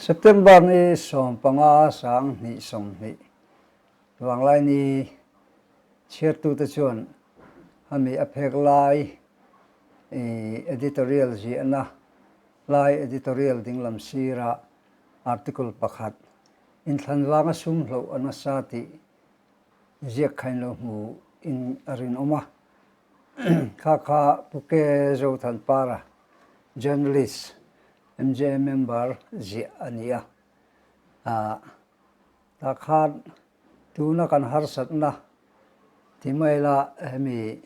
September ni 15 2020 Vanglaini chhiartute chuan hemi a phek lai editorial ziahna lai editorial dinglam sira article pakhat inthlan vanga sum hloh a nasa tih ziak khain lo hmu in a rinawm a. Kha kha Pu Ke Zothanpara, journalist, MJA member ziah a ni a. Tah khan tuna kan harsatna ti mai la hemi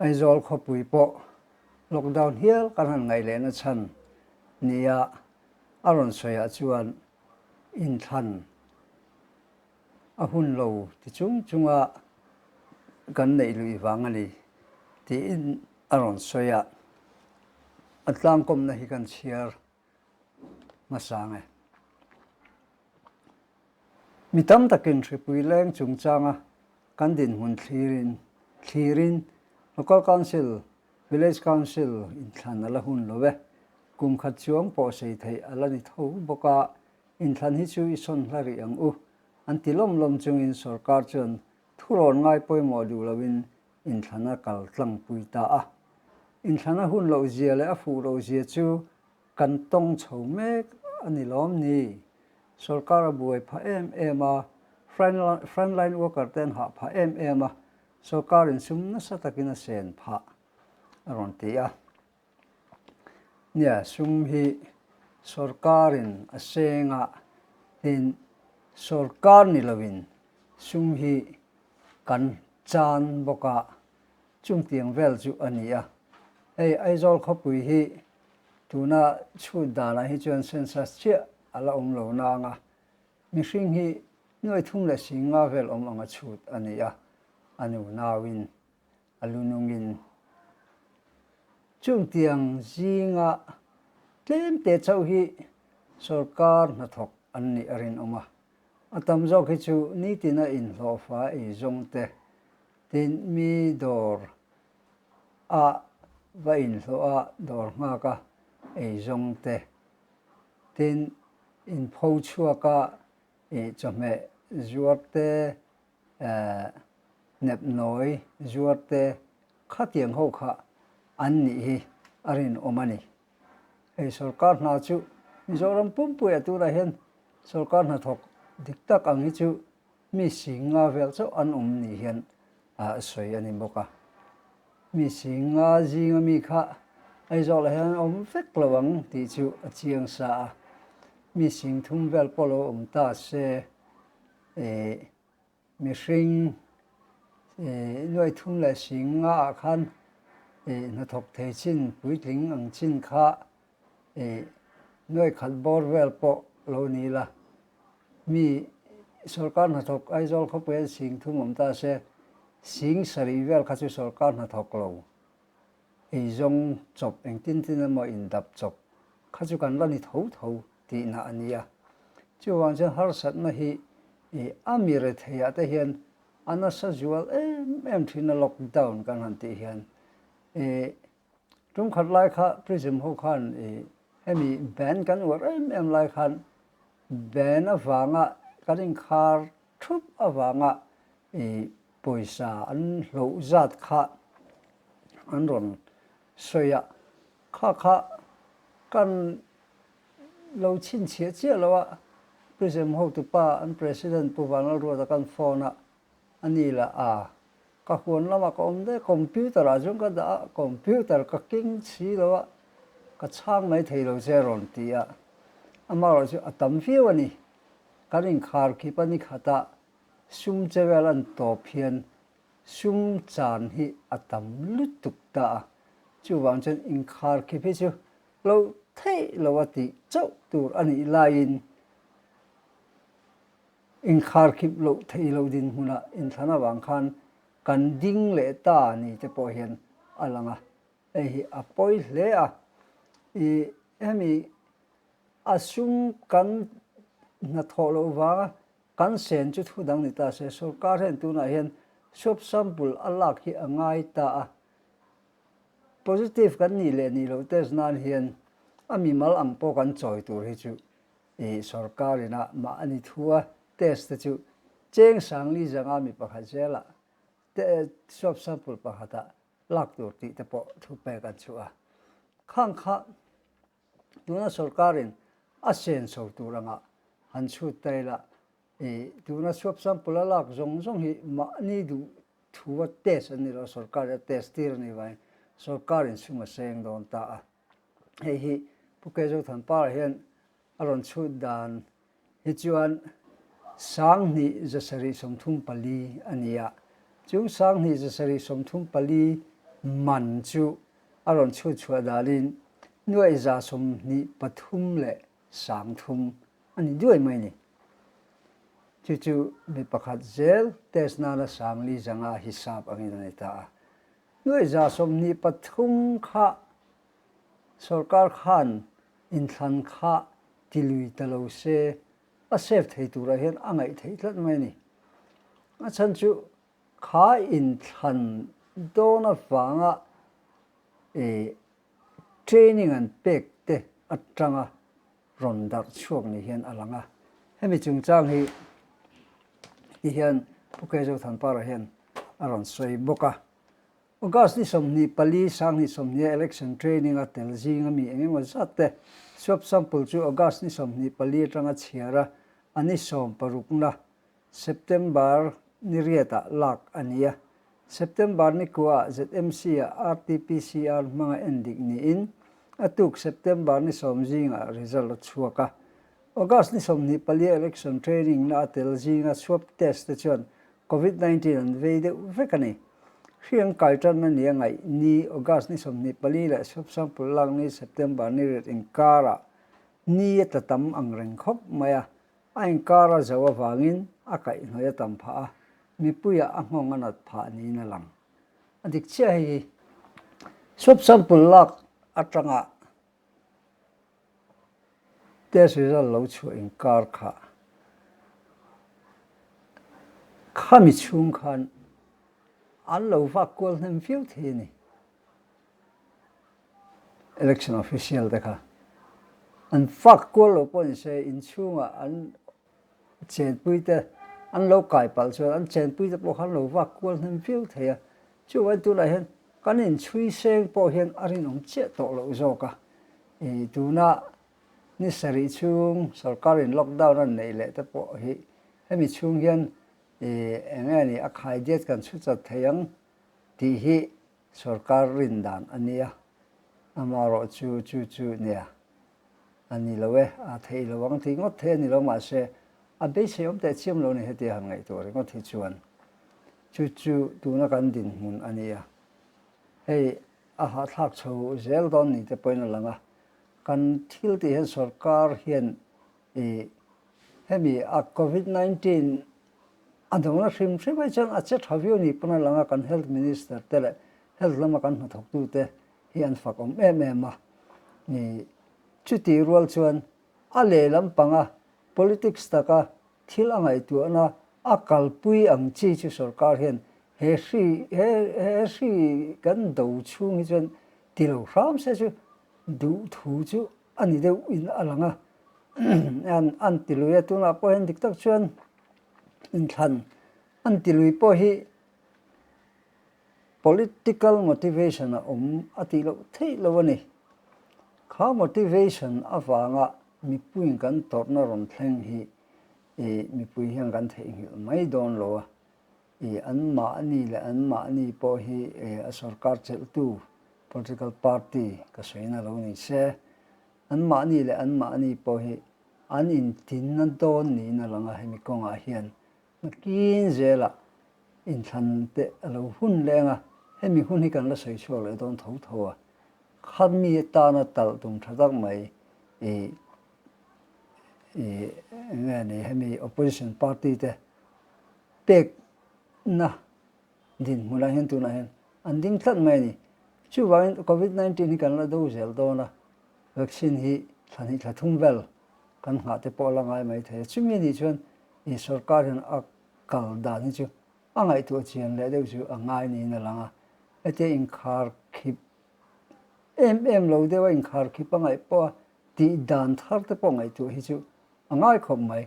Aizawl khawpui pawh lockdown hial kan han ngaih lehna chhan nia a rawn sawiah chuan inthlan a hun lo ti chung chunga kan neih luih vang a ni tiin a rawn sawi a, a tlangkawmna hi kan chhiar hmasa ang e. Mi tam takin hripui leng chungchanga kan dinhmun thlirin thlirin Local Council, Village Council inthlan a la hun lo e. Kum khat chuang pawh sei theih a la ni tho bawk a, inthlan hi chu i sawn hla rih ang u, an ti lawm lawm chungin sorkar chuan thurawn ngai pawimawh duh loin inthlan a kal tlangpui ta a. Inthlan a hun loh zia leh a fuh loh zia chu kan tawng chho mek a ni lawm ni? Sorkar a buai phah em em a, frontline worker te an hah phah em em a, sorkar in sum nasa takin a sen phah a rawn ti a. Nia, sum hi sorkar in a seng a, tin sorkar ni loin sum hi kan chan bawk a, chungtiang vel chu a ni a. Hei Aizawl khawpui hi tuna chhut danah hi chuan census chiah a la awm lo nang a, mihring hi nuai thum leh sing nga vel awm anga chhut a ni a, a nu nauin a lu nungin chungtiang zinga tlemte chauh hi sorkar hnathawk an nih a rinawm a. A tam zawk hi chu nitina inhlawhfa ei zawng te, tin mi dawr a va inhlawh a dawr nghak a ei zawng te, tin inpho chhuak a chawhmeh zuar te, nepnawi zuar te khatiang ho kha an nih hi a rinawm a ni. Hei sorkar hna chu Mizoram pumpuiah tunah hian sorkar hnathawk dik tak ang hi chu mi sing nga vel chauh an awm ni hian a sawi a ni bawk a. Mi sing nga zinga mi kha Aizawlah hian an awm vek lo ang tih chu a chiang sa a. Mi sing thum vel pawh lo awm ta se ih Mihring nuai thum leh sing nga ah khan hnathawk thei chin puitling ang chin kha nuai khat bawr vel pawh lo ni la. Mi sorkar hnathawk Aizawl khawpui an sing thum awm ta se, sing sarih vel kha chu sorkar hnathawk lo. Eizawng chawp engtin tin emaw indap chawp kha chu kan la ni tho tho tihna a nia. Chuvang chuan harsatna hi a mi retheiah te hian a nasa zual em em thin a lockdown kan han tih hian. Tum khat lai kha prism ho khan hemi ban kan uar em em lai khan ban avanga kan inkhar thup avanga pawisa an hloh zat kha an rawn sawi a, kha kha kan lo chhinchhiah chiah lo a, Prism hotupa an President Pu Vanlalruata kan phone a, a ni lah a, ka huan lamah ka awm daih, computer ah chuan ka dah a, computer ka keng si lo a, ka chhang mai thei lo che a rawn ti a, amaherawh chu a tam viau a ni, kan inkhar khip a ni khat a, sum che vel an tawp hian sum chan hi a tam lutuk ta a, chuvang chuan inkhar khip hi chu lo theih lo a tih chauh tur a nih laiin inkhar khip loh theih loh dinhmunah inthlan avang khan kan ding leh ta ni te pawh hian a lang a, hei hi a pawi hle a, ih hemi a sum kan hnathawh loh vanga Kan sen chu thu dang ni ta se, sorkar hian tunah hian swab sample a lak hi a ngai ta a. Positive kan nih leh nih loh test nan hian a mimal ang pawh kan chawi tur hi chu Ih sorkar ina mahni thua test te chu cheng sangli zanga mi pakhat zelah swab sample pakhatah lak tur tih te pawh thu pek an chhuah a. Khang kha tuna sorkarin a senso tur anga han chhut ta ila ih tuna swab sample a lak zawng zawng hi mahni duh thua test an ni lo, sorkarin a test tir a nih vangin sorkarin sum a seng dawn ta a. Hei hi Pu Keizothanpara hian a rawn chhut dan hi chuan 2734 a ni a, chung 2734 man chu a rawn chhut chhuah danin nuaih 23 leh 3000 a ni duai mai a ni. Chu chu mi pakhat zel test nana sangli zanga hisap angin a ni ta a. Nuaih 23 kha Sorkar khan inthlan kha ti lui ta lo se, a save thei turah hian a ngaih theih tlat mai a ni. A chhan chu kha inthlan dawn avanga training an pek te atanga rawn darh chhuak ni hian a lang a. Hemi chungchang hi ti hian Pu Keizothanpara hian a rawn sawi bawk a. August ni 24, 2020 a election training a tel zing a mi eng emaw zat te swab sample chu August ni 24 atanga chhiar a, a ni sawmparukna September ni riatah lak a ni a. September ni kuaah ZMC ah RT-PCR hmanga endik niin a tuk September ni sawm zingah result a chhuak a. August ni 24 a election training na a tel zinga swab test te chuan Covid 19 an vei deuh vek a ni. Hri an kai tanna ni a ngaih ni August ni 24 leh swab sample lak ni September ni riat inkarah ni a tla tam ang reng khawp mai a, a inkar a zo avangin a kaihhnawih a tam phah a, mipuiah a nghawng a nat phah niin a lang. A dik chiah hei hi swab sample lak atanga Test result lo chhuah inkar kha khami chhung khan an lo vak kual hnem viau thei a ni. Election official te kha an vak kual lo pawh ni se inchhungah an chenpui te an lo kai palh chuan an chenpui te pawh kha an lo vak kual hnem viau thei a. Chuvangin tunah hian kan inchhui seng pawh hian a rinawm chiah tawh loh zawk a. Ih tuna ni sarih chhung sorkarin lockdown an neih leh te pawh hi hemi chhung hian ih eng nge ni a khaidiat kan chhu chat thei ang tih hi sorkar rin dan a nia. Amaherawh chu chu chu nia a ni lo e, a theih lo ang tih ngawt thei a ni lo mahse a beisei awm teh chiam lo ni hetia han ngaihtuah ringawt hi chuan chu chu tuna kan dinhmun a nia. Hei a hahthlak chho zel dawn ni te pawhin a lang a, kan thil tih hian sorkar hian ih hemi a covid 19 a dona hrim hrim ai chuan a che tha viau ni pawn a lang a, kan health minister te leh health lama kan hnathawktu te hi an fak awm em em a, ih chutih rual chuan a lehlam panga politics taka Thil a ngaihtuahna a kalpui ang chi chu sorkar hian he hri he he hri kan do chhung hi chuan ti lo hram se chu duh thu chu a ni deuh in a lang a, an an ti lui a tunah pawh hian dik tak chuan inthlan an ti lui pawh hi political motivation a awm a tih loh theih loh a ni. Kha motivation avanga Mipuiin kan tawrhna rawn thleng hi i mipui hian kan theihnghilh mai dawn lo a, i anmahni leh anmahni pawh hi a sorkar chelhtu political party ka sawina lo ni se, anmahni leh anmahni pawh hi an intinna dawn niin a lang a, hemi kawngah hian nakin zelah inthlan te a lo hun leng a, hemi hun hi kan la sawi chhuak leh dawn tho tho a. Khami atana talh tum tha tak mai i i eng nge ni hemi opposition party te pekna dinhmunah hian tunah hian an ding tlat mai a ni. Chuvangin covid 19 hi kan la do zel dawn a, vaccine hi thla hnih thla thum vel kan nghah te pawh a la ngai mai thei a. Chumi nih chuan i sorkar hian a kal dan hi chu a ngaihtuah chian leh deuh chu a ngai niin a lang a, hetia inkhar khip em em lo deuh a inkhar khip a ngaih pawh a tih dan thar te pawh ngaihtuah hi chu. a ngai khawp mai.